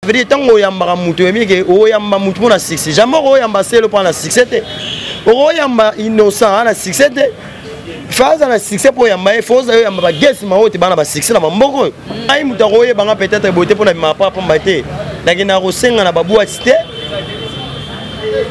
Veut dire ntango oyambaka moto oyebi ke oyamba moto mpo na succès, jamais okoyamba selo mpo na succès te, okoyamba innocent na succès te. Fa aza na succès mpo oyamba ye, fo ozala oyamba bagesi maoyo te, bana basuccès na bamboka oyo. Ai, moto akoyebanga peut-être boye te mpo na bimaka pa pamba te. Nakendaka kosenga na babwati te,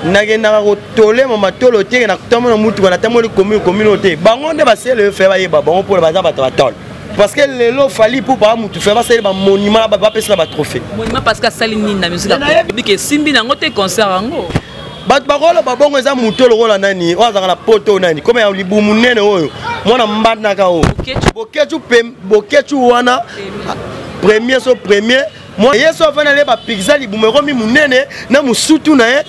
nakendaka kotolema matolo te, natamona mutuka, natamoli commune commune te. Bango nde basele oyo fe bayeba bango mpona baza bato batole, parce que lelo Fally Ipupa mutu fe basali bamonument, bapesi na batrophée. Monument parce que asali nini na musique bike esimbi nango te, concert yango? Bato bakoloba bongo, eza motu lokola nani oyo azalaka na poto, nani kome ya libumu nene oyo, mwana mbandaka oyo, Bokecu. Bokecu wana premier so premier ye so afandi ale bapikisa libumu ekomi monene na mosutu na ye,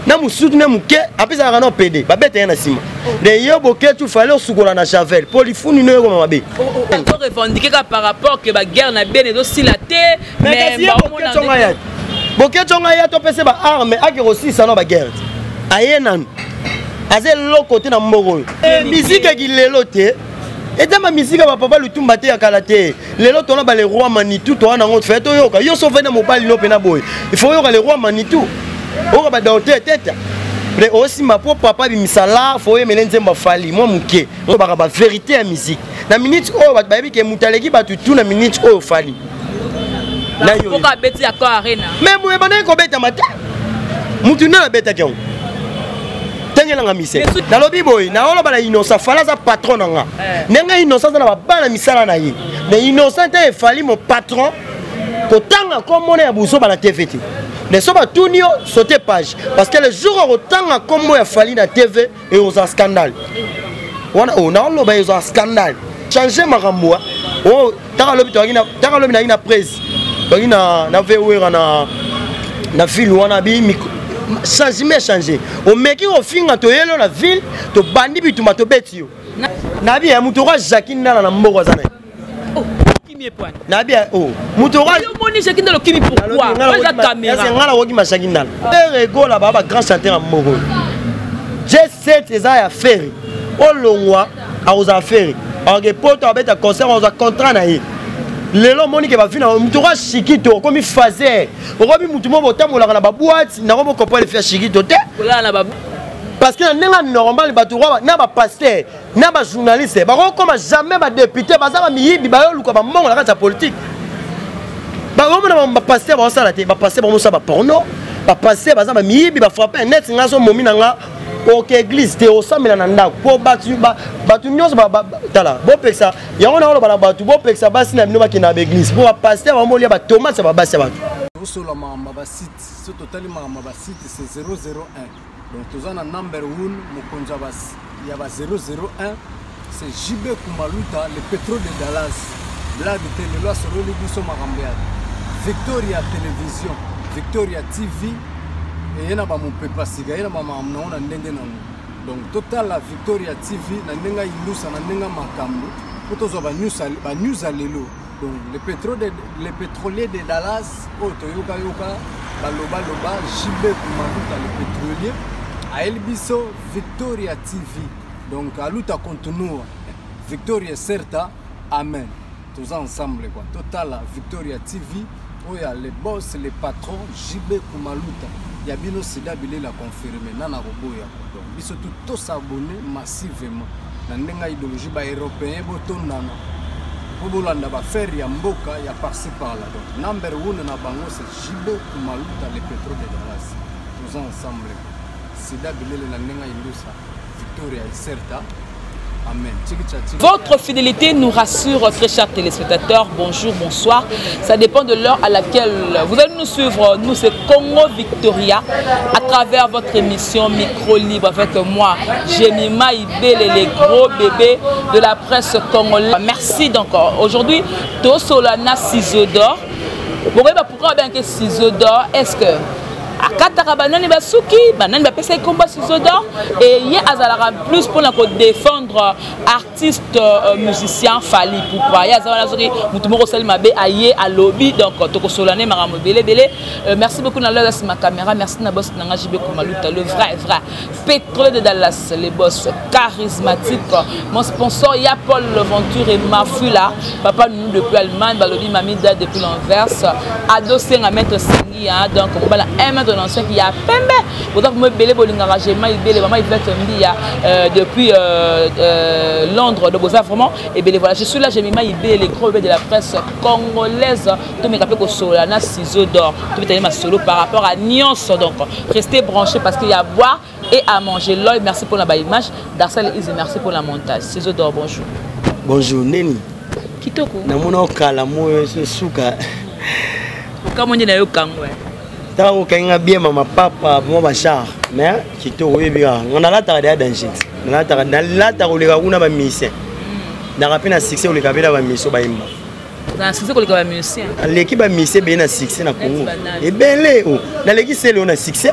na mosutu ne moke apesaka na pede, babeta ye na nsima. De yo Bokecu, Fally osukola na javel mpo lifuni no ekoma mabe. Revendiquer ka par rapport ke baguerre na bene ezosila te. Bokecu ngai ya topesa baarme, ake kosilisa na baguerre te. Aye nanu aza eloko te na mboka oyo. Musique eki lelo te, eza bamisike ya bapapa Lutumba te, ya kala te. Lelo tona ba Le Roi Manitou, toa nango fe toyoka. Yo so ovandi na mobali no mpena boye, il faut oyoka Le Roi Manitou, oyoka badocteur teta mais osimba mpo papa bimisala, fo oyemele nzembo afali mwa moke, olobaka bavérité ya musique na minute oyo. Bato bayebi ke moto aleki bato tu na minute oyo, Fally. Abeti Accor Arena. Mais boye bandaki kobetama te, mutu nde abetaki yango ntangelanga mise. Nalobi boye, naoloba na Innocent, Fally aza patron na nga ndenge Innocent aza na babana misala na ye. Mais Innocent te, efali mo patron kotanga komona ya buzoba na TV te. Mais so batuni yo, saute page, parce que le jour okotanga kombo ya Fally na TV, ekozala scandale wana. Oyo naoloba, ezala scandale, change makambo oyo. Taka lobi taka lobi nayaki na presse, toyaki na vewera na ville wana, bi changement change, omeki kofinga, toyelo na ville, tobandi bitumba, tobeti yo. Nabi ya moto okwa Jacki Ndala na mboko aza na ye. Nabi o moto. Omoni Jacki Ndala, okimi pourquoi? Eza caméra. Nga nakokima Jacki Ndala? Ferre Gola baa bagrand chanteur ya mboko oyo. J7 eza ya Ferre, olongwa akozala Ferre, akoke poto, abeta concert, akozwa contrat na ye. Lelo omoni ke bavi na moto okwa Shikito, okomi faser, okomi motu moko botambolaka na baboite. Nakomi comprendre fi ya Shikito te, parce que na ndenge normal, bato na bapasteur na bajournaliste bakokoma jamais badéputé, baza bamiyibi, bayoluka bambongo na kati ya politique. Bakomona bapasteur baosala te, bapasteur bamosala baporno, bapasteur baza bamiyibi, bafrappe net. Nga so momi na nga oke église te, osambela na ndako mpo bato nyonso tala bopekisa yango. Na oloba na bato, bopekisa basi na bino bakende na baeglise mpo bapasteur bamolia batomate ya babasi ya bato. Tosola makambo ya basite. So totali makambo ya basite, c'est 001. Donc toza na number 1, mokonzi ya ba 001, c'est JB Kumaluta, le pétrole de Dallas. Blague te, lelo asololi biso makambo ya Victoria Télévision, Victoria TV. Eye na bamopepa sika, ye na bamakambo nango na ndenge nango. Donc totala Victoria TV na ndenge ayindusa, na ndenge makambo mpo tozwa banews ya lelo. Donc le pétrolier de Dallas oyo toyokayoka balobaloba, JB Kumaluta le pétrolier ayeli biso Victoria TV. Donc aluta continua, victoria certa, amen. Toza ensemble quoi. Totala Victoria TV oyo ya le boss, le patron JB Kumaluta ya bino, sida bilela confirme nana koboya. Donc biso tu tosabonner massivement na ndenge ya idéologie. Baeuropéen botondana mpo bolanda baaffaire ya mboka ya par-ci par-là. Donc number one na bango, c'est JB Kumaluta le pétrole de Dallas. Toza ensemble, sida bilele na ndenge ya indusa, victoria iserta, amen. Votre fidélité nous rassure, très chers téléspectateurs. Bonjour, bonsoir. Ça dépend de l'heure à laquelle vous allez nous suivre. Nous, c'est Congo Victoria, à travers votre émission Micro Libre avec moi, Jemima Ibele, les gros bébés de la presse congolaise. Merci encore. Aujourd'hui, Tosolana Ciseau d'or. Bon, pourquoi bien que Ciseau d'or? Est-ce que Akataka banani basuki, banani bapesaki kombo Ciseau d'or et ye azalaka plus mpona kodéfendre artiste musicien Fally Ipupa. Ye aza wana soki motu moko osali mabe aye alobi, donc tokosola ne makambo ebele ebele. Merci beaucoup na lola nsima caméra, merci na boss na nga JB Komaluta, le vrai vrai pétrole de Dallas, les boss charismatique, mon sponsor ya Paul Venture et Mafula, papa nous depuis Allemagne, balobi Mamida depuis l'Anvers, Ado Senga maître Sengi, hein, donc mobala 1m95 ya pembe, boza mo ebele bolingaka Gema ebele, mama Yvette Mbia depuis Londres, donc boza vraiment ebele. Voilà, je suis là, Jemima Ibele, les gros bébés de la presse congolaise, tomeka mpe kosolola na Ciseau d'or, tobetani masolo par rapport à nyonso, donc restez branchés parce qu'il y a à boire et à manger. L'oeil, merci pour la belle image. Darcel Izzy, merci pour la montage. Ciseau d'or, bonjour. Bonjour, Neni. Kitoko. Namona okala moyo suka. Okamoni na yo kango. Tala okangi bien mama papa mwa bachar mais kitoko oyebi kaka nga nalataka deya danger, nalataka nalataka koleka kuna bamusicien, naka mpe na succès koleka mpe na bamusicien bayemba. Na succès koleka bamusicien? Aleki bamusicien ebele na succès na Congo ebele o naleki sele oyo na succès.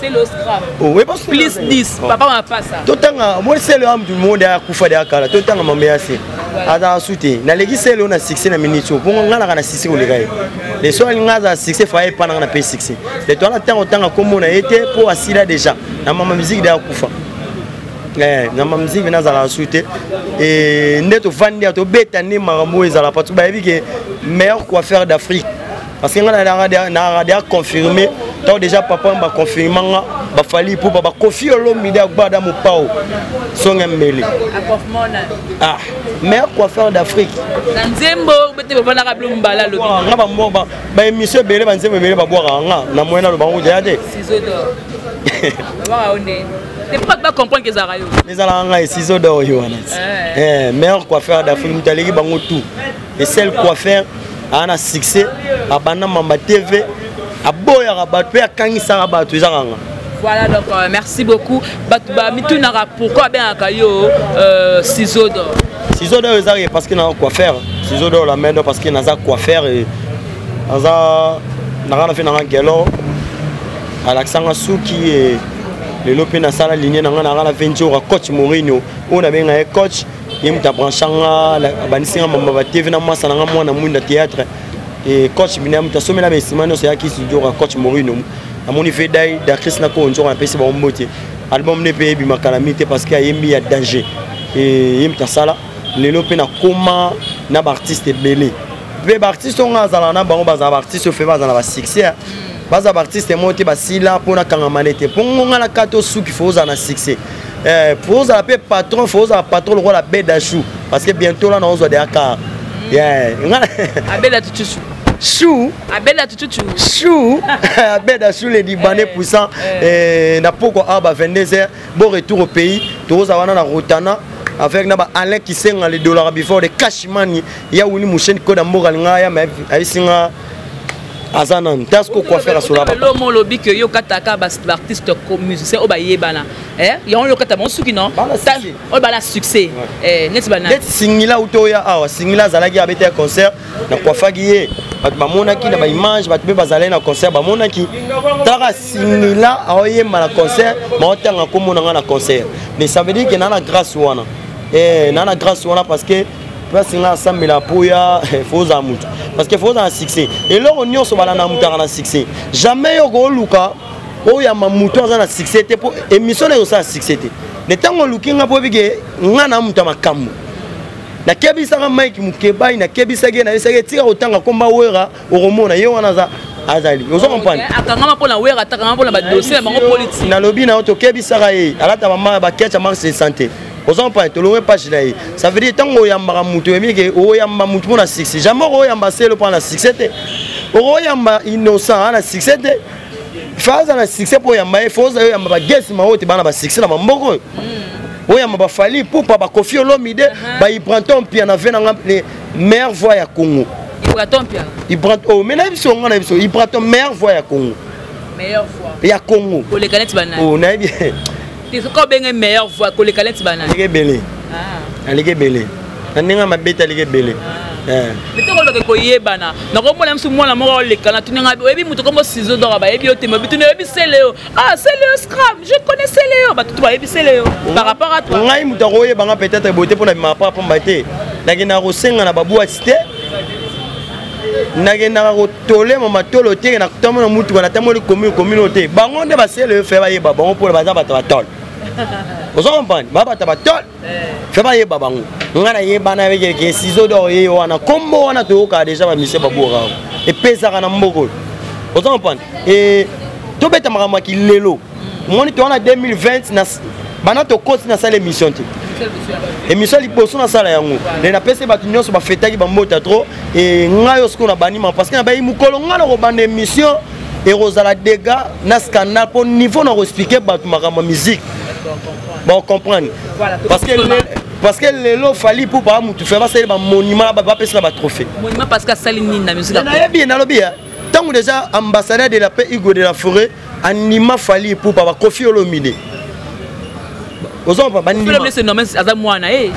C'est le scrap. Oh, oui, plus 10. Papa m'a pas ça. Totanga, moi c'est le homme du monde à kufa de akala. Totanga mambe ya se. Aza sute. Naleki c'est le na succès na minute. Pongo ngala kana succès koleka ye. Les soins ngaza succès fa pa na pe succès. Les toi na tango tanga kombo na été pour asila déjà. Na mama musique de akufa. Eh, na mama musique na zala sute. Et nde to vandi to beta ne makambo ezala partout ba yebi que meilleur coiffeur d'Afrique. Parce que nga na déjà confirmé, tant déjà papa m'a confirmé nga ba Fally Ipupa ba Koffi Olomide agbada mopao songa mbele. Ah, meilleur coiffeur d'Afrique. Na nzembo bete bavandaka bilo mbala lobi. Nga ba mo ba ba émission ebele ba nzembo ebele babwaka nga na moyen naloba ngo deya te. Ciseau d'or. Babwaka yo ndeni? Te mpo bato bacomprendre ke ezalaka yo. Ezalaka ngai Ciseau d'or yo wana. Eh, meilleur coiffeur d'Afrique, moto aleki bango tout. Et seul coiffeur aa na succès abanda Mamba TV, aboyaka bato mpe akangisaka bato, eza kanga. Voilà, donc merci beaucoup. Bato bamitunaka pourquoi abengaka yo Ciseau d'or. Ciseau d'or ezalaki parce que naza coiffeur. Ciseau d'or la main d'or parce que naza coiffeur et naza naka na fe nanga gelo alakisanga suki e lelo mpe nasala ligne na nga naka na fe nzoka coach Morino oyo nabenga ye coach, ye moto abranchanga abandisi nga mamba ba TV na mwasa na nga mwana mwinda théâtre e coach bina moto asomela baesima nyonso eyaki studio ya coach Morino. Namoni vedai d'actrice na koo nzoka napesi bango mbote. Album ne mpe ebimaka na mi te parce que ayembi ya danger e ye moto asala lelo mpe nakoma na baartiste ebele mpe baartiste oyo nga azalaka na bango bazala baartiste oyo fe bazala na basuccès, baza baartiste moko te basila mpo nakangama ne te mpo ngonga na kati osuki fo ozala na succès. Po ozala mpe patron, fo ozala patron lokola Beda Chou parce que bientôt là naozwa deya car. Yeah. Abeda tutuchu. Chou. Abeda tutuchu. Chou. Abeda Chou, les Libanais puissants. Na poko aba 22h, bon retour au pays. Toza wana na Rotana avec na ba Alain Kisenga les dollars before de cash money ya wuni musheni koda mboka linga ya ma ayisinga aza nanu te asko coiffeur asola. Papa mo lobi que yo kataka ba artiste musicien oyo bayebana, yango yo kata bango suki non oyo bana succès neti bana? Neti Singila uto oya awa, Singila azalaki abeta ya concert na coiffaki ye, bato bamonaki na baimage, bato mpe bazalaki na concert bamonaki talaka Singila aoyemba na concert maotanga komona nga na concert. Mais ça veut dire que naa na grâce wana, naa na grâce wana parce que place nga asambela mpo ya fo ozala motu parce que fo ozala na succès. Eloko nyonso balanda motu aka na succès, jamais yo kooluka oyamba motu aza na succès te mpo émission na ekosala succès te. Ne ntango oluki nga mpo oyebike nga na moto ya makambo, nakebisaka Mike Mokebai, nakebisaki ye, nayebisaki ye tika kotanga komba Wera, okomona ye wana aza azali ozo comprendre. Akangama mpona Wera, atakangama mpona badossier na bango politique. Nalobi na yo tokebisaka ye alata bama baketch ya marche de santé, ozo comprendre, tolonge page na ye. Ça veut dire ntango oyambaka motu oyebi ke oyamba motu mpona succès, jamais okoyamba selo mpona succès te, okoyamba innocent ana succès te, fa aza na succès mpo oyamba ye. Fo oza oyamba bagesi maoyo te bana basuccès na bamboka oyo, oyamba baFally Ipupa, baKoffi Olomide, baIbraton Mpia na ve nanga meilleure voix ya Congo. Ibraton Mpia. Ibraton, oh, mais na biso nga na biso Ibraton meilleure voix ya Congo. Meilleure voix ya Congo. Koleka neti banani? Oh, nayebi. Te soki obenge meilleure voix koleka neti banani? Aleki ebele, aleki ebele na ndenge ya mabe te, aleki ebele. Mais ntango olobaka koyebana, nakomona misu mwana moko oleka na tuni ngai: oyebi moto kombo Ciseau d'Or? Bayebi yo te. Mabi tuni: oyebi Seleo? Ah, Seleo Scram, je connais Seleo. Bato to bayebi Seleo par rapport à toi. Ngai moto akoyebanga peut-être boye te, mpo na bimaka pa pamba te. Nakendaka kosenga na babwati te, nakendaka kotolema matolo te, natamona mutuka, natamoli commune commune te. Bango nde basele yo fe bayeba bango, mpona baza bato batole. Ozo comprendre? Ba bato batole fe bayeba bango. Ngai nayebana bekeke Ciseau d'Or ye wana, kombo wana toyokaka déjà, bamisie babwakaka, epesaka na mboka oyo. Ozo comprendre? E tobeta makambo ya kilelo. Omoni, towana 2020 na bana tokoti, nasala émission te. Émission liboso nasala yango nde napesi bato nyonso bafetaki bambota trop. E ngai oyo sikoyo na banima, parce que nabayi mokolo ngai na kobanda émission, ekozala dégâts na scandale, mpo niveau na koexpliquer bato makambo ya musique, bacomprendre. Parce que lelo Fally Ipupa mutu fe basali bamonument, bapesi na batrophée. Monument parce que asali nini na musique? Nayebi, nalobi ya ntango déjà ambassadeur de la paix, Hugo de la Forêt, andima Fally Ipupa, bakofi Olomide, ozompa bandima. Aza mwana ye.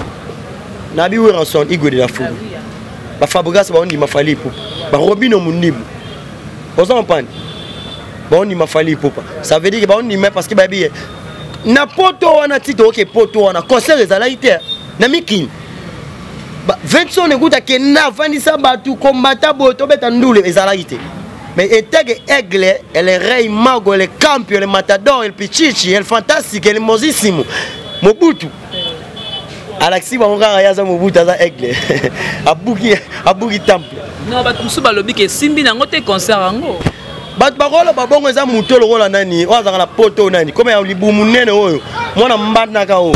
Nabi Werrason, Hugo de la Forêt, baFabregas baondima Fally Ipupa, baRobino Mundibu, oza comprendre? Baondima Fally Ipupa, ça veut dire que baondima parce que bayebi ye na poto wana. Ti toyoke poto wana, concert ezalaki te na mikili. 20 ekuta kenda avandisa bato kombata boye, tobeta ndule, ezalaki te. Mais eteke aigle, el rey mago, el campion, el matador, el pichichi, el fantastique, el mosissimo Mobutu alakisi bango kaka ye aza Mobutu, aza aigle, abuki, abuki temple. Non, bato mosusu balobi ke esimbi nango te concert yango. Bato bakoloba bongo eza moto lokola nani oyo azalaka na poto, nani kome ya libumu nene oyo, mwana mbandaka oyo,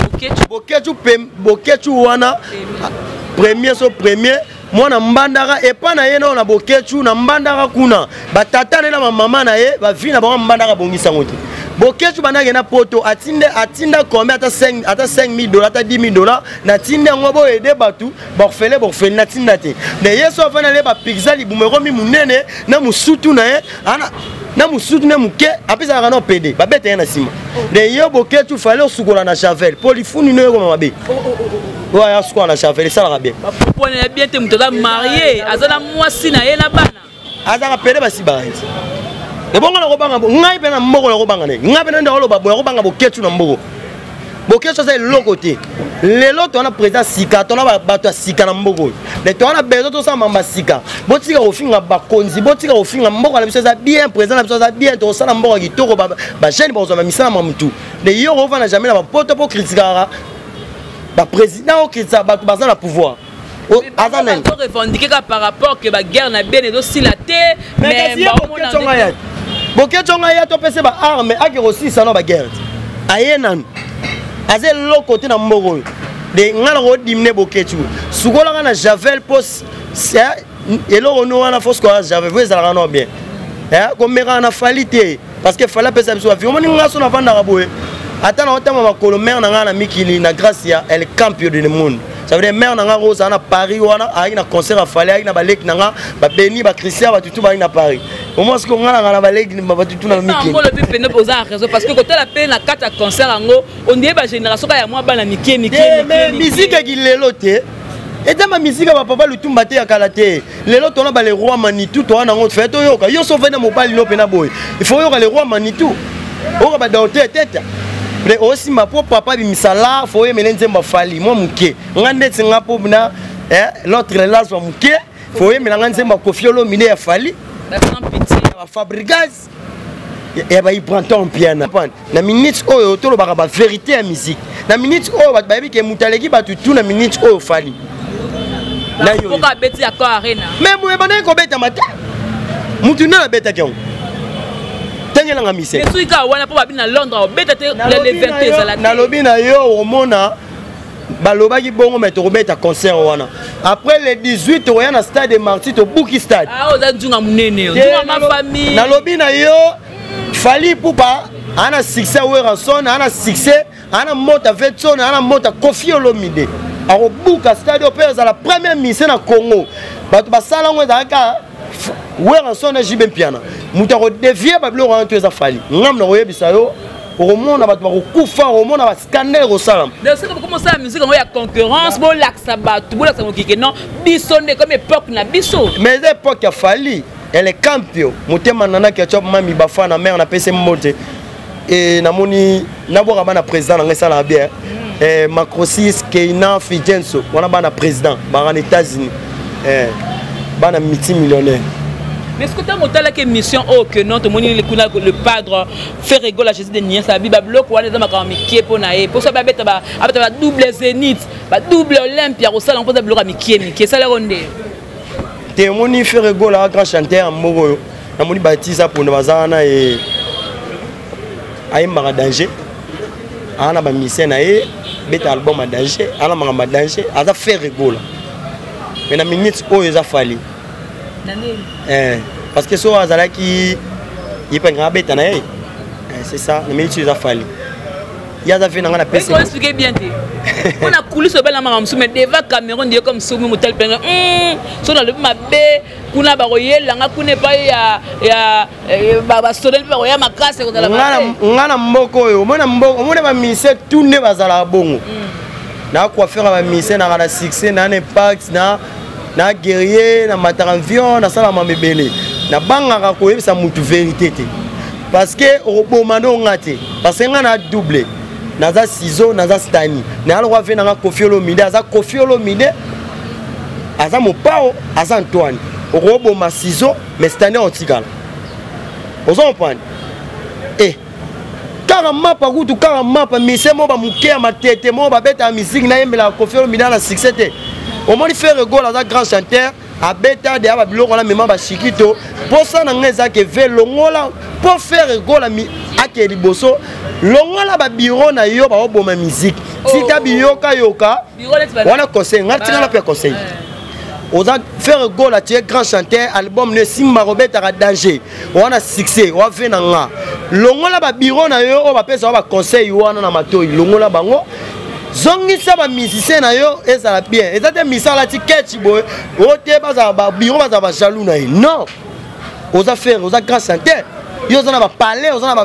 Bokecu. Bokecu wana premier, so premier mwana mbandaka epa na ye nao na Bokecu na mbandaka kuna, batata na ye na bamama na ye bavi na bango mbandaka, bongisango te. Bokecu bandaki na poto, atinda, atinda combien? Ata 5, ata 5000 dollars, ata 10 000 dollars. Natinda yango boyede bato baorphelin, baorphelin natinda te. Me ye so afandi ale bapizza, libumu ekomi monene na mosutu na ye ana na mosutu ne moke, apesaka na pede, babeta ye na nsima. De yo Bokecu, fale osukola na javel mpo lifuni no ekoma mabe. Oyo asukola na javel esalaka bien. Bapropos ya bien te. Moto aza marié, aza na mwasi na ye na bana. Azalaka pede, basibaka ye ti ebongo nakobanga ngai mpe na mboko, nakobanga nde ngai mpe na nde oloba boye, nakobanga Bokecu na mboko. Bokecu aza eloko te. Lelo towana président sika, tona bato ya sika na mboka oyo, mais towana besoin tosala mamba sika. Botika kofinga bakonzi, botika kofinga. Mboka na biso eza bien, président na biso aza bien, tokosala mboka kitoko, bajeune bakozwa bamisala ma mutu. De yo kovanda jamais na bapoto mpo kritikaka baprésident, okritika bato baza na pouvoir. Aza nani? Revendiquer kaka par rapport ke baguerre na bien ezosila te. Bokecu ngai ya topesa baarme, ake kosilisa na baguerre te. Aye nanu, aza eloko te na mboka oyo. De ngai na kodimine Bokecu, sukolaka na javel mpo eloko no wana, fo sukolaka javel po ezalaka no bien. Komekaka na Fally te, parce que Fally apesa biso bavi. Omoni nga so navandaka boye, ata na otamba makolo, mare na ngai na mikili na grâce ya el campion de le monde. Ça veut dire mare na ngai kozala na Paris wana, ayaki na concert ya Fally, ayaki na baleki na nga babeni, bachristien, batutu bayaki na Paris. Omoi siko ngai nanga na baleki batutu na mikili. Olobi pene, oza na raison, parce que kotala mpe na kati ya concert yango, ondie bagénération kaka ya mwa bana mike mike. Musique ekilelo te, eza bamisika bapapa Lutumba te ya kala te. Lelo tona ba le roi Manitou, toa nango fe toyoka. Yo so ovandi na mobali no mpena boye, il faut oyoka le roi Manitou, oyoka badocteur teta pre osimba mpo papa abimisa la fo oyemele nzembo. Afali mwa moke, nga ndeti nga mpo na l'autre lazwa moke, fo oyemela nga nzembo ya Kofi Olomide, ya Fally, ya baFabregas, ya baIbrator Mpiana. Na minute oyo tolobaka bavérité ya musique, na minute oyo bato bayebi ke moto aleki bato tu na minute oyo, Fally. Abeti Accor Arena. Mais boye bandaki kobetama te, mutu nde abetaki yango, ntangelanga mise. Soki kaka wana mpo babi na Londres obeta te, le 20 ezala te. Nalobi na yo, omona balobaki bongo, me tokobeta concert wana après le 18, tokoya na stade de Martyr, tobuki stade. Oza nzunga monene, nzunga ma famille. Nalobi na yo, Fally Ipupa ana succès Werrason, ana succès, ana mota Vetson, ana mota Kofi Olomide, akobuka stade oyo mpe ezala première mise na Congo. Bato basala yango ezalaka Werrason na JB Mpiana. Moto akodevie babiloko wana to eza Fally. Ngam na koyebisa yo. Okomona bato bakokufa, okomona bascandale ekosalama. Donc soki bokomi osala musique yango ya concurrence, bolakisa bato, bolakisa mokili non, biso nde comme époque na biso. Mais eza époque ya Fally ele campio. Motema nana ketchup, mami Bafana mare, napesi mbote. E namoni nabwaka bana président na ngai, esalaka bien. Macrosis Keina Figenso wana, bana président baka na États-Unis, bana multimillionnaire. Mais ce que ntango otalaki émission oyo que non, tomoni kuna le padre Ferre Gola, Jésus de Nies, abi babiloko wana eza makambo mike mpo na ye, mposo abeta badouble Zénith, badouble Olympia, kosala mpo eza biloko ya mike mike, esalako nde. Te, omoni Ferre Gola, grand chanteur ya moko oyo namoni batisa mpona baza wana e ayembaka danger, aza na bamusicien na ye, beta album ya danger, aza na makambo ya danger, aza Ferre Gola. Mais na minute oyo eza Fally, parce que so azalaki ye mpe ngaka abeta na ye, c'est ça. Na minute oyo eza Fally, ye aza ve na ngai na pesi. Expliqué bien te mpona coulisse obela makambo mosusu, mais devant Cameroun ndiye comme somi motali mpenga so nalobi mabe kuna, bakoyelanga kuna epai ya basoneli mpe bakoya makasi. Ekozala nga na mboka oyo, omona bamusicien tu nde bazalaka bongo na coiffure ya bamusicien, naka na succès, na na impact, na guerrier, na mataka avion, nasalaka mambo ebele. Nabangaka koyebisa mutu vérité te, parce que okoboma nde onga te, parce que nga na double, naza ciseau, naza stani naya lokwa ve nanga Koffi Olomide. Aza Koffi Olomide, aza mopao, aza Antoine. Okoboma ciseau, mais stani akotikala. Ozo comprendre? E kaka mapa kutu, kaka mapa mise mo bamoke ya matete mo babetaka misiki, nayembelaka Koffi Olomide na succès te. Omoni, Ferre Gola aza grand chanteur, abeta deya babiloko wana, mema bashikito. Mposa na ngai eza ke ve longola mpo Ferre Gola ake liboso, longola babiro na yo baoboma musique, tika biyokayoka wana. Conseil ngai tika na mpe conseil, oza Ferre Gola, tu es grand chanteur, album ne simba kobetaka danger wana, succès wave na nga. Longola babiro na yo oyo bapesa wa baconseil wana na matoi, longola bango, zongisa bamusicien na yo, ezala bien. Eza te misala ti ketch boye oyo te, bazala babiro, bazala bajaloux na ye. Non, oza Ferre, oza grand chanteur, yo oza na bapalais, oza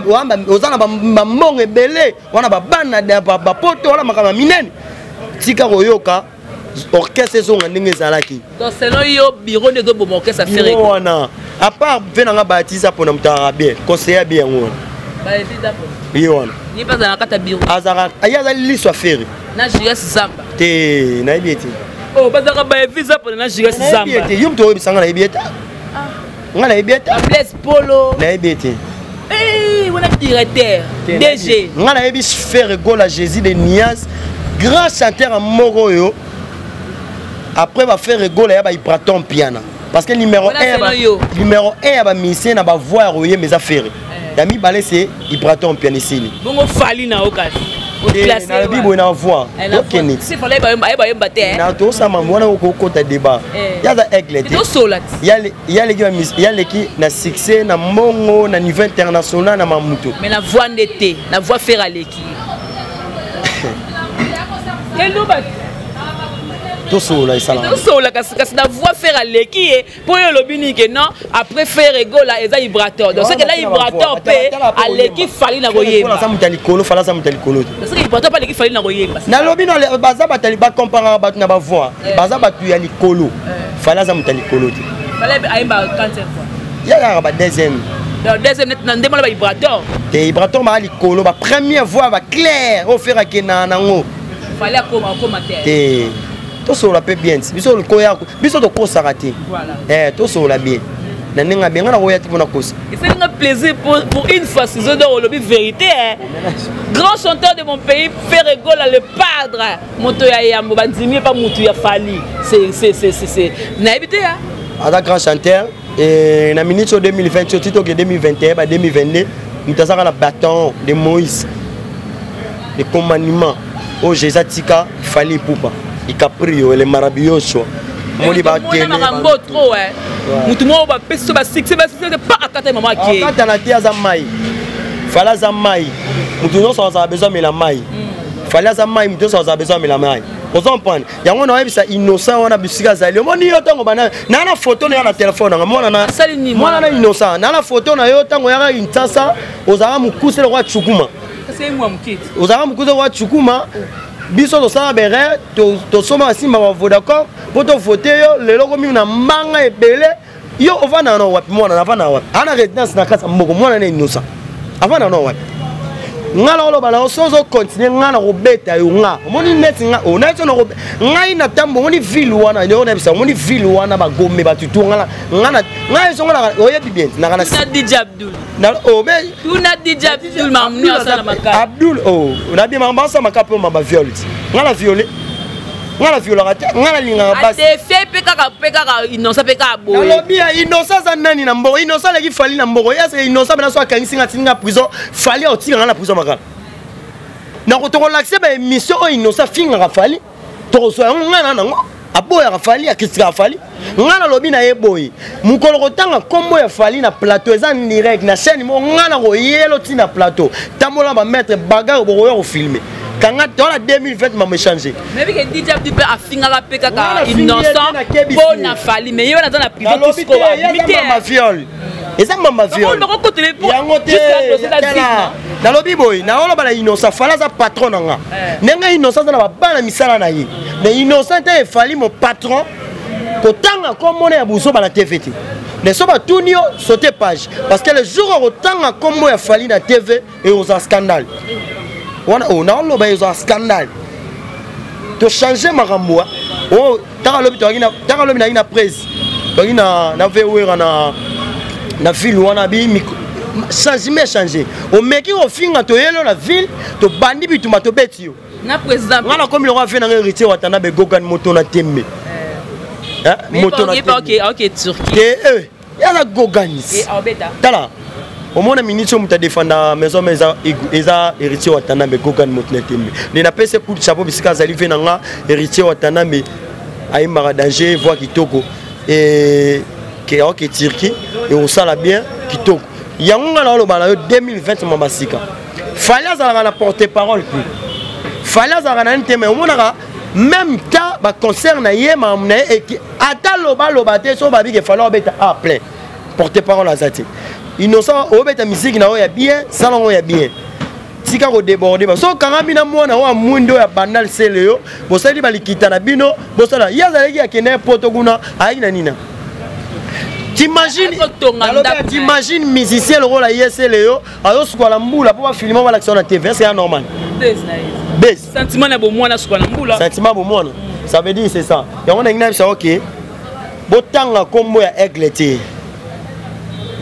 na bambongo ebele wana, babana bapoto wana, makambo ya minene. Tika koyoka, orchestre ezonga ndenge ezalaki. Donc selon yo, bureau nde ezoboma orchestre? Ferre wana, à part mpe nanga batisa mpona moto azalaka bien, conseiller bien, yango wana ye wana. Ye mpe azala na kati ya bureau? Azalaka, ye azali liso ya Ferre. Na Jules Zamba? Te, nayebi ye te. Oh, bazalaka baevi Zapona na Jules Zamba. Te, yo moto oyebisanga, nayebi ye te, nga nayebi ye te. Blaise Polo? Nayebi ye te. Wana directeur DG. Nga nayebi Ferre Gola, Jésus de Nias, grand chanteur moko oyo après baFerre Gola ya baIbrator Mpiana, parce que numéro 1, numéro 1 ya bamusicien na bavoix ya koyemba eza Ferre, ya mibale c'est Ibrator Mpiana, esili. Bongo Fally na yo kasi? Nalobi boye, na voix tokende te. Tosama wana, okokota débat, ye aza aigle te, yaleki na succès, na mbongo, na niveau international, na mamuto. Mais na voix nde te, na voix Ferre aleki. Eloba. Tosolola, esalaka. Tosolola kasi, kasi na voix Ferre aleki ye, mpo oyo olobi nini ke non, après Ferre Gola eza Ibrator. Donc soki eza Ibrator mpe aleki Fally na koyemba. Aza moto ya likolo, Fally aza moto ya likolo te. Soki Ibrator mpe aleki Fally na koyemba. Nalobi baza bato bacomparaka bato na bavoix, baza bato ya likolo. Fally aza moto ya likolo te. Fally ayemba quantième fois? Ye kaka ba deuxième. Donc deuxième net na ndemona ba Ibrator. Te, Ibrator baa likolo, ba première voix, baclair oyo Ferre akendaka nango. Fally akoma te. Te, tosolola mpe bien, biso koya, biso tokosaka te, tosolola bien na ndenge abenga na koya te mpona kosa. Esalinga plaisir pour une fois, ciseau d'or olobi vérité, hein? Grand chanteur de mon pays, Ferre Gola le padre, moto ya yambo bandimi epa mutu ya Fally, c'est nayebi te ya. Aza grand chanteur et na minute oyo 2020 oyo ti toke 2021 ba 2022, moto azaka na bâton de Moïse, le commandement oyo Jésus atika, Fally Ipupa Icaprio le maravilloso. Moni makambo trop, mutu moko bapesi so basuccès, basuccès pa akata mama ake. Akatana te, aza mai. Fally aza mai, mutu nyonso azala besoin amela mai. Fally aza mai, mutu nyonso azala besoin amela mai. Ozo comprendre yango? Na oyebisa Innocent wana bisika azali, omoni yo ntango bana naa na foto na yo na telefone nanga, mwana na mwana na Innocent, naa na foto na yo ntango oyaka Kinshasa, ozalaka mokuse lokola cukuma. Ozalaka mokuse wa cukuma. Biso tosala berere, tosomba basimba ba Vodacom mpo tovote yo. Lelo komi na mbanga ebele. Yo ovanda na wapi? Mwana avanda na wapi? Ana résidence na kati ya mboko. Mwana na Innocent avanda na wapi? Nga na oloba na yo, so ozocontinue, nga na kobeta yo. Nga omoni neti nga neti ngai na ntambo, omoni ville wana yo nayebisa, omoni ville wana bagombe batutu. Nga nga ngai esongo oyebi bien naka na DJ Abdul. Tuna DJ Abdul makambo asala makasi. Abdul, oh, nabi makambo asala makasi mpo mamba viol. Nga na viole, nga na violaka te, nga nalingaka basi. Adefe mpe kaka Innocent mpe kaka boye. Nalobi ya Innocent aza nani na mboko? Innocent aleki Fally na mboko. Ye aseke Innocent mpena so akangisi nga, atindi nga prison, Fally aotika nga na prison makala. Tokolakisa baémission oyo Innocent afingaka Fally, tokozwa yango. Ngai na nango aboyaka Fally, akritikaka Fally. Ngai nalobi na ye boye: mokolo kotanga nkombo ya Fally na plateau, eza direct na chaîne moko, ngai na koyelo ntina plateau. Tambola bamaître bagarre, bokoya kofilme kanga tola. 2020 mamo échange. Nayebi ke DJ Abdul mpe afingaka mpe kaka Innocent mpo na Fally, mais ye wana aza na prison. Mama viol, eza mama viol yango te. Nalobi boye, naoloba na Innocent, Fally aza patron na nga. Ndenge Innocent aza na babana misala na ye, mais Innocent te. Efali mo patron, kotanga komona ya buzoba na TV te. Mais so batuni yo, saute page, parce que le jour okotanga kombo ya Fally na TV, ekozala scandale wana. Oyo naoloba, ezala scandale. Tochange makambo oyo. Taka lobi, taka lobi nayaki na presse, toyaki na vewera na ville wana. Bi changement échange, omeki kofinga, toyelo na ville, tobandi bitumba, tobeti yo. Na président. Nga nakomi lokwa fe nanga Héritier Watanda begogani moto na tembe. Moto na tembe te, yaza goganis. Tala, omona miniti oyo moto adefanda maison ma eza Héritier Watanambe, gogani moto na tembe. Nde napesi coup de chapeau bisika azali. Ve na nga Héritier Watanambe ayembaka danger, voix kitoko, aoke Turquie, ekosala bien kitoko. Yango nga na oloba na yo, 2020 mwa basika. Fally azalaka na porte parole te, Fally azalaka na nini te, mais omonaka même temps baconcert na ye, makambo na ye, ata lobaloba te. So babike Fally obeta a plein, porte parole aza te. Innocent, obeta misiki na oyo ya bien, sala yango ya bien, tika kodéborde. Ba so okangami na mwana oyo amwindi oyo ya Bandal Sele, yo bosali balikita na bino, bosala. Ye azalaki akende Poto kuna, ayaki na nina. T'imagines, t'imagines musicien lokola ye Sele, yo azosukola mbula mpo bafilme, balakisa na TV? Est-ce ya normal? Base sentiment na bomwana, sukola mbula. Sentiment bomwana, ça veut dire c'est ça. Yango ndenge nayebisa, ok, botanga nkombo ya Aigle te.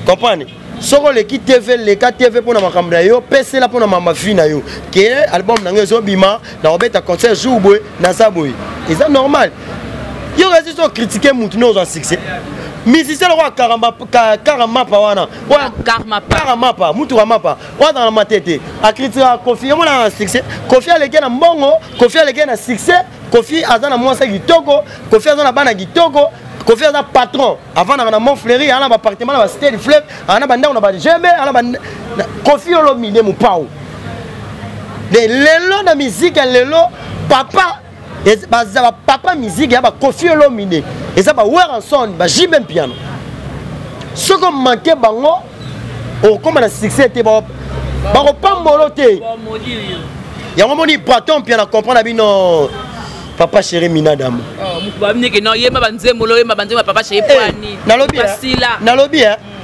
Comprendre, soki oleki TV, leka TV mpona makambo na yo, pesela mpona mama vi na yo ke album na ngai ezobima, na kobeta concert jour boye, naza boye, eza normal. Yo kasi so okritike mutu nde ozwa succès. Musicien lokola Karamapa wana, Karamapa, mutu Ramapa oyo azala na matete, akritikaka Kofi, emonaka na succès. Kofi aleki na mbongo, Kofi aleki na succès, Kofi aza na mwasi kitoko, Kofi aza na bana kitoko, Kofi aza patron, avandaka na Mont Fleury, aza na baappartement na bacité du Fleuve, aza na bandako na bagb, aza na Kofi Olomide mopao. Lelo na musique ya lelo, papa baza bapapa musique ya baKofi Olomide, eza baWerrason, baJB Mpiana. Soki omanke bango, okóma na succès te, bakopambolo te. Yango moni Braton Mpiana, comprendre bino papa chéri Minadamu. Yemba banzembo, loyemba banzembo ya papa chéri poani. Nalobi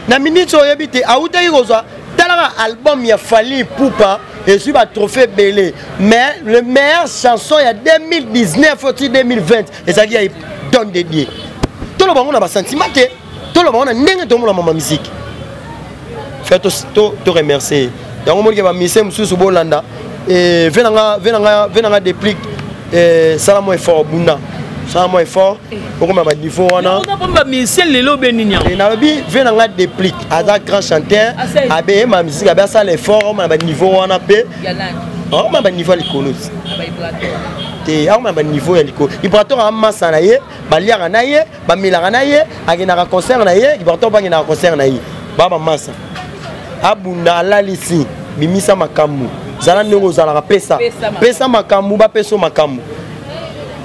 na minute oyebi te, awutaki kozwa. Talaka album ya Fally Ipupa, ezwi batrophée ebele, mais le meilleur chanson ya 2019 oti 2020 ezalaki ya Don de Dieu. Toloba yango na basentiment te, toloba yango na ndenge tomona mama musique. Fe to remercier yango. Monike bamusicien mosusu bolanda ve nanga Déplique, sala mwa effort, bunda, sala mwa effort, okoma baniveau wana. Bamusicien lelo obe nini? Nalobi ve nanga Déplique aza grand chanteur, abeyema musique, abe asala effort, omona baniveau wana mpe akoma baniveau ya likolo te, akoma baniveau ya likolo. Ibrator amasa na ye, baliaka na ye, bamelaka na ye, akendaka concert na ye. Ibrator mpe akendaka concert na ye, baa bamasa. Abunda, alalisi, bimisa makambo, zala ndenge ozalaka, pesa, pesa makambo, bapesa makambo.